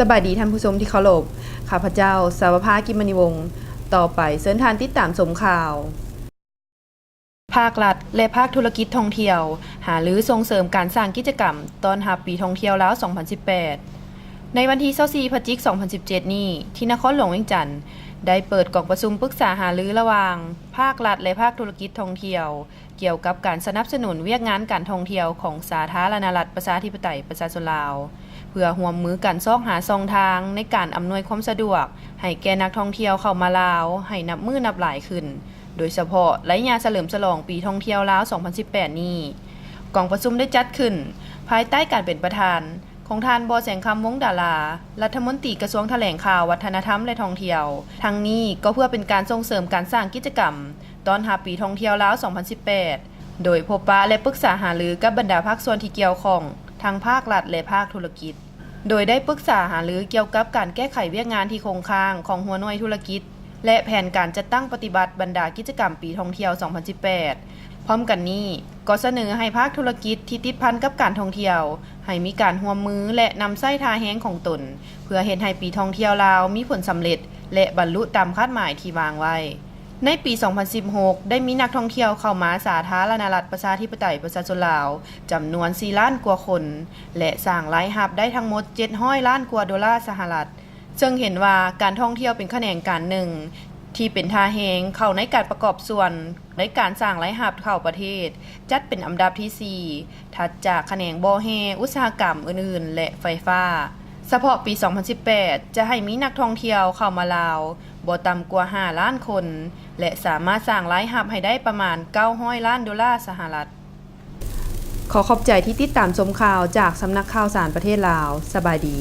ສະບາຍດີທ່ານຜູ້ຊົມທີ່ເຄົາລົບ, ຂ້າພະເຈົ້າ ສາວະພາ ກິມມະນີວົງ. ຕໍ່ໄປເຊີນທ່ານຕິດຕາມຊົມຂ່າວ. ພາກລັດ ແລະ ພາກທຸລະກິດທ່ອງທ່ຽວ ຫາລືສົ່ງເສີມການສ້າງກິດຈະກຳຕ້ອນຮັບປີທ່ອງທ່ຽວລາວ ສອງພັນສິບແປດ. ໃນວັນທີ ຊາວສີ່ ພະຈິກ ສອງພັນສິບເຈັດນີ້ ທີ່ນະຄອນຫຼວງວຽງຈັນ ໄດ້ເປີດກອງປະຊຸມປຶກສາຫາລືລະຫວ່າງພາກລັດ ແລະ ພາກທຸລະກິດທ່ອງທ່ຽວ ກ່ຽວກັບການສະໜັບສະໜູນວຽກງານການທ່ອງທ່ຽວຂອງສາທາລະນະລັດ ປະຊາທິປະໄຕ ປະຊາຊົນລາວ ເພື່ອຮ່ວມມືກັນຊອກຫາຊ່ອງທາງໃນການອຳນວຍຄວາມສະດວກໃຫ້ແກ່ນັກທ່ອງທ່ຽວເຂົ້າມາລາວໃຫ້ນັບມື້ນັບຫຼາຍຂຶ້ນ, ໂດຍສະເພາະໄລຍະສະເຫຼີມສະຫຼອງປີທ່ອງທ່ຽວລາວ ສອງພັນສິບແປດນີ້. ກອງປະຊຸມໄດ້ຈັດຂຶ້ນພາຍໃຕ້ການເປັນປະທານ ຂອງທ່ານ ບໍ່ ແສງຄຳ ວົງດາລາ ລັດຖະມົນຕີກະຊວງຖະແຫຼງຂ່າວ, ວັດທະນະທຳ ແລະ ທ່ອງທ່ຽວ. ທັງນີ້ກໍເພື່ອເປັນການສົ່ງເສີມການສ້າງກິດຈະກຳຕ້ອນຮັບປີທ່ອງທ່ຽວລາວ ສອງພັນສິບແປດ ໂດຍພົບປະ ແລະ ປຶກສາຫາລືກັບບັນດາພາກສ່ວນທີ່ກ່ຽວຂ້ອງ ທັງພາກລັດ ແລະ ພາກທຸລະກິດ, ໂດຍໄດ້ປຶກສາຫາລືກ່ຽວກັບການແກ້ໄຂວຽກງານທີ່ຄົງຄ້າງຂອງຫົວໜ່ວຍທຸລະກິດ ແລະ ແຜນການຈັດຕັ້ງປະຕິບັດບັນດາກິດຈະກຳປີທ່ອງທ່ຽວ ສອງພັນສິບແປດ. ພ້ອມກັນນີ້ ກໍສະເໜີໃຫ້ພາກທຸລະກິດທີ່ຕິດພັນກັບການທ່ອງທ່ຽວ ໃຫ້ມີການຮ່ວມມື ແລະ ນຳໃຊ້ທ່າແຮງຂອງຕົນ ເພື່ອເຮັດໃຫ້ປີທ່ອງທ່ຽວລາວມີຜົນສຳເລັດ ແລະ ບັນລຸຕາມຄາດໝາຍທີ່ວາງໄວ້. ໃນປີ ສອງພັນສິບຫົກ ໄດ້ມີນັກທ່ອງທ່ຽວເຂົ້າມາສາທາລະນະລັດ ປະຊາທິປະໄຕ ປະຊາຊົນລາວ ຈຳນວນ ສີ່ລ້ານກວ່າຄົນ ແລະ ສ້າງລາຍຮັບໄດ້ທັງໝົດ ເຈັດຮ້ອຍລ້ານກວ່າໂດລາສະຫະລັດ. ເຊິ່ງເຫັນວ່າການທ່ອງທ່ຽວເປັນຂະແໜງການໜຶ່ງທີ່ເປັນທ່າແຮງເຂົ້າໃນການປະກອບສ່ວນໃນການສ້າງລາຍຮັບເຂົ້າປະເທດ, ຈັດເປັນອັນດັບທີສີ່ ຖັດຈາກຂະແໜງບໍ່ແຮ່, ອຸດສາຫະກຳອື່ນໆ ແລະ ໄຟຟ້າ. ສະເພາະປີ ສອງພັນສິບແປດ ຈະໃຫ້ມີນັກທ່ອງທ່ຽວເຂົ້າມາລາວບໍ່ຕ່ຳກວ່າ ຫ້າລ້ານຄົນ ແລະ ສາມາດສ້າງລາຍຮັບໃຫ້ໄດ້ປະມານ ເກົ້າຮ້ອຍລ້ານໂດລາສະຫະລັດ. ຂໍຂອບໃຈທີ່ຕິດຕາມຊົມຂ່າວຈາກສຳນັກຂ່າວສານປະເທດລາວ. ສະບາຍດີ.